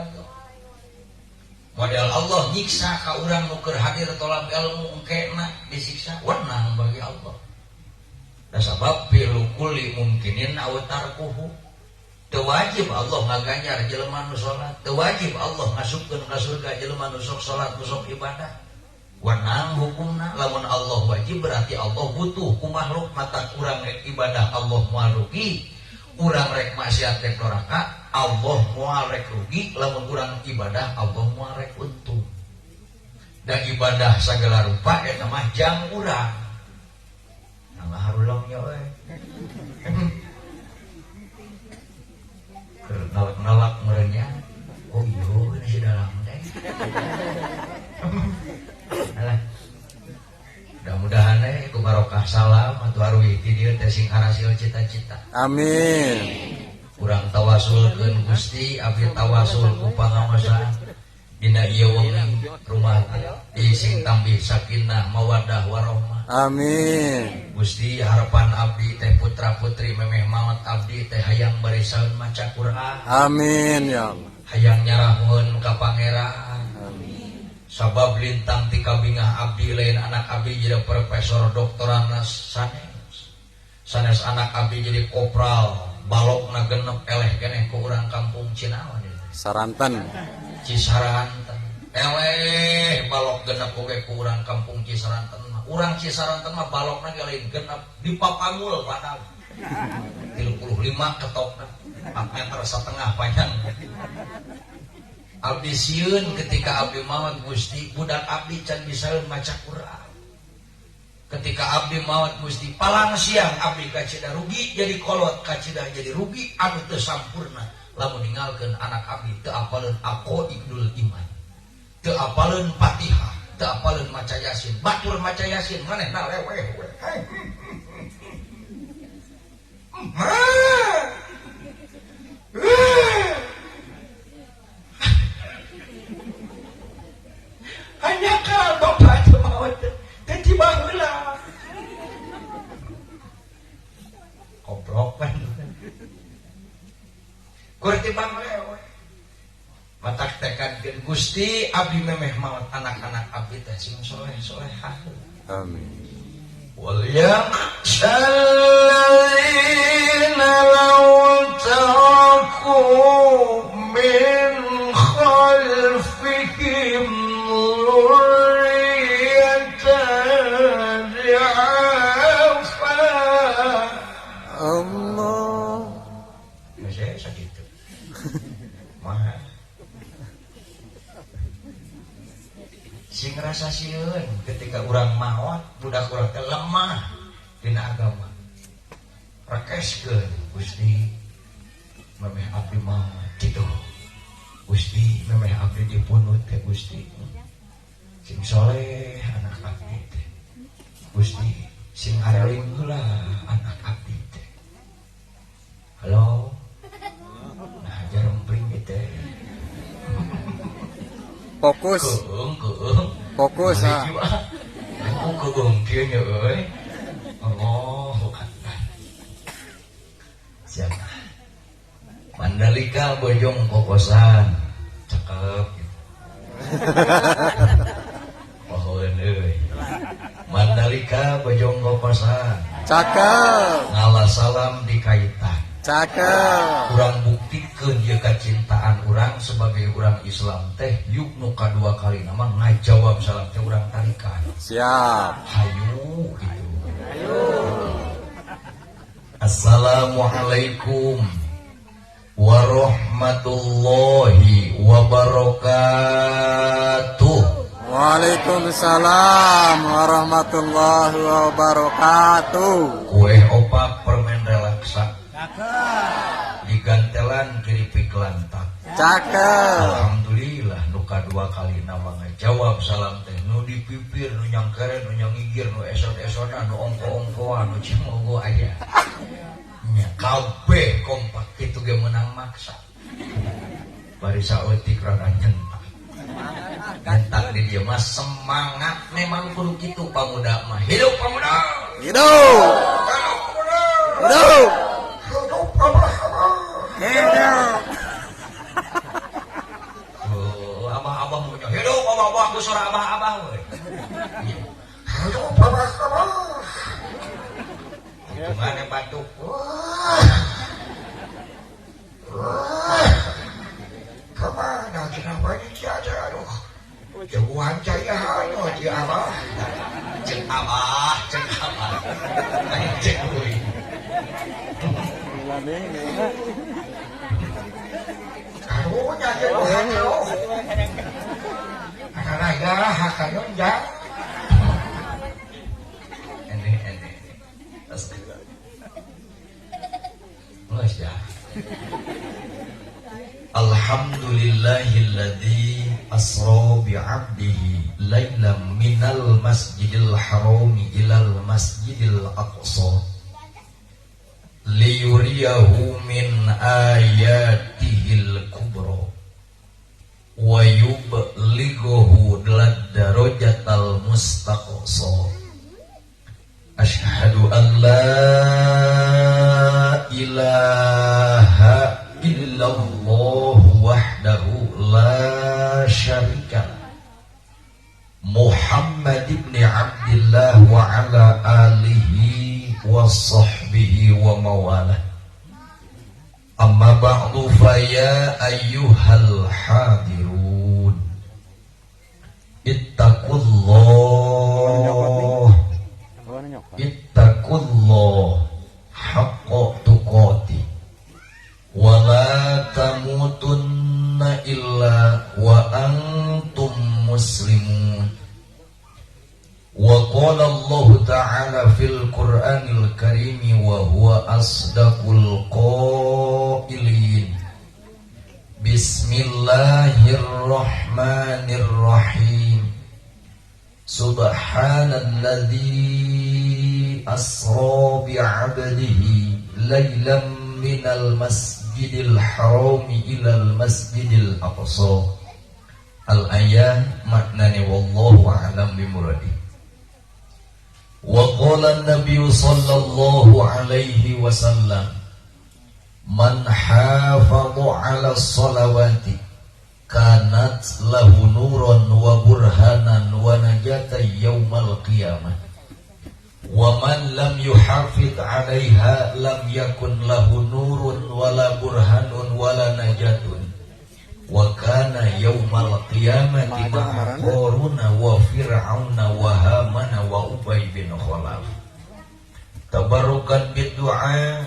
Allah. Model Allah nyiksa ka urang nu keur hadir tolab ilmu engkena disiksa wenang bagi Allah. Da sabab fi'lu kulli mumkinin aw tarkuhu. Teu wajib Allah ngaganjar jelema nu salat, teu wajib Allah ngasupkeun ka surga jelema nu sok salat, nu sok ibadah. Wenang hukumna. Lamun Allah wajib berarti Allah butuh ku makhluk, mata kurang rek ibadah Allah moal rugi, urang rek maksiat rek doraka Allah moal rek rugi, lamun urang ibadah Allah moal rek untung. Dan ibadah segala rupa eta mah jang urang. Nah, harulang nya we. Keur nalak-nalak meureunnya. Oh iya, ini si dalang teh. Alah. Mudah-mudahan ku barokah salam atuh aruih ti dieu teh sing harasil cita-cita. Amin. Urang tawasulkeun Gusti, abdi tawasul ku pangaosan dina ieu wengi rumah teh sing tambih sakinah mawaddah warahmah. Amin. Gusti, harapan abdi teh putra putri memeh maot abdi teh hayang barisan maca Quran. Amin ya Allah. Hayang nyarahun ka Pangeran. Sabab lintang ti kabingah abdi lain anak abdi jadi profesor doktoran sanes. Sanes anak abdi jadi kopral, balokna genep eleh keneh ku urang kampung Cinawan ieu. Saranten. Cisaranten. Eleh balok genep oge ku urang kampung Cisaranten mah. Urang Cisaranten mah balokna ge lain genep dipapangul padahal. 35 ketokna, 4 meter setengah panjang. Abdi sieun ketika abdi maot Gusti, budak abdi can bisa maca Quran. Ketika abdi maot Gusti, palang siang abdi kacida rugi jadi kolot, kacida jadi rugi anu teu sampurna lamun ninggalkeun anak abdi teu apaleun aqaidul iman, teu apaleun Fatihah, teu apaleun maca Yasin. Batur maca Yasin manehna leweh we. Hanya ka bapak teu maot teh tiba heula. Goblok kan. Kur tibang lewe. Matak tekadkeun Gusti abdi memeh maot anak-anak abdi teh sing soleh-solehah. Amin. Wal yakhsha alladzina law taraku min khalfihim dzurriyyatan dhi'afa. Allah. Saya sakitu. Mah. Sing rasa sieun ketika urang maot budak urang teh lemah dina agama. Rekeskeun Gusti memeh abdi maot kitu. Gusti memeh abdi dipunut teh Gusti. Sing soleh anak abdi teh. Gusti sing areling heula anak abdi teh. Halo. Nah, jarempring teh. Fokus. Keung, keung. Fokus, ah. Aku keung kieu nya euy. Allahu Akbar. Siapa? Mandalika Bojong Kokosan. Cakep gitu. Pohon euy. Mandalika Bojong Kokosan. Cakep. Ngalah salam dikaitan. Cakep. Urang buktikeun ieu kacintaan urang sebagai urang Islam teh yuk nu kadua kali nama ngajawab salam teh urang tarikan. Siap. Hayu gitu. Hayu. Assalamualaikum warahmatullahi wabarakatuh. Waalaikumsalam warahmatullahi wabarakatuh. Kue opak permen relaksa. Cakep. Digantelan keripik lantak. Cakep. Alhamdulillah nu kadua kali nama ngajawab salam teh nu di pipir nu nyangkere nu nyangigir nu esot-esotan nu ongko-ongkoan nu cimogo aya. Nya kabeh kompak kitu ge meunang maksa. Bari saeutik rada nyentak. Nyentak di dieu mah semangat memang kudu kitu pamuda mah. Hidup pamuda. Hidup. Hidup pamuda. Hidup. Hidup pamuda. Hidup. Kabawa ku suara abah-abah we. Aduh, abah, abah. Hitungannya batuk. Wah. Wah. Kemana kenapa ini tiada, aduh. Jauhan saya, aduh, di abah. Cek abah, cek abah. Ayo cek euy. Karunya jauhan jauh. Anak hakayun ja. Ene ene. Geus ya. Alhamdulillahilladzi asra bi'abdihi lailan minal masjidil harami ilal masjidil aqsa liyuriyahu min ayatihil kubra wa yublighuhu darajatal mustaqsa. Asyhadu an la ilaha illallah wahdahu la syarika Muhammad ibn Abdillah wa ala alihi wa sahbihi wa mawalah. Amma ba'du, fa ya ayyuhal hadirun, ittaqullah, ittaqullah haqqa tuqati wa la tamutunna illa wa antum muslimun. Wa qala Allah ta'ala fil Qur'anil karimi wa huwa asdaqul qailin. Bismillahirrahmanirrahim. Subhanalladzi asra bi'abdihi lailan minal masjidil harami ilal masjidil aqsa. Al-ayah maknani wallahu a'lam bimuradi. Wa qala an-nabiy sallallahu alaihi wasallam, man hafadha 'ala sholawati kanat lahu nuran wa burhanan wa najatan yaumal qiyamah, wa man lam yuhafid 'alaiha lam yakun lahu nurun wala burhanun wala najatun, wa kana yaumal qiyamati ma'a Qaruna wa Fir'auna wa Hamana wa Ubay bin Khalaf. Tabarrukan biddu'a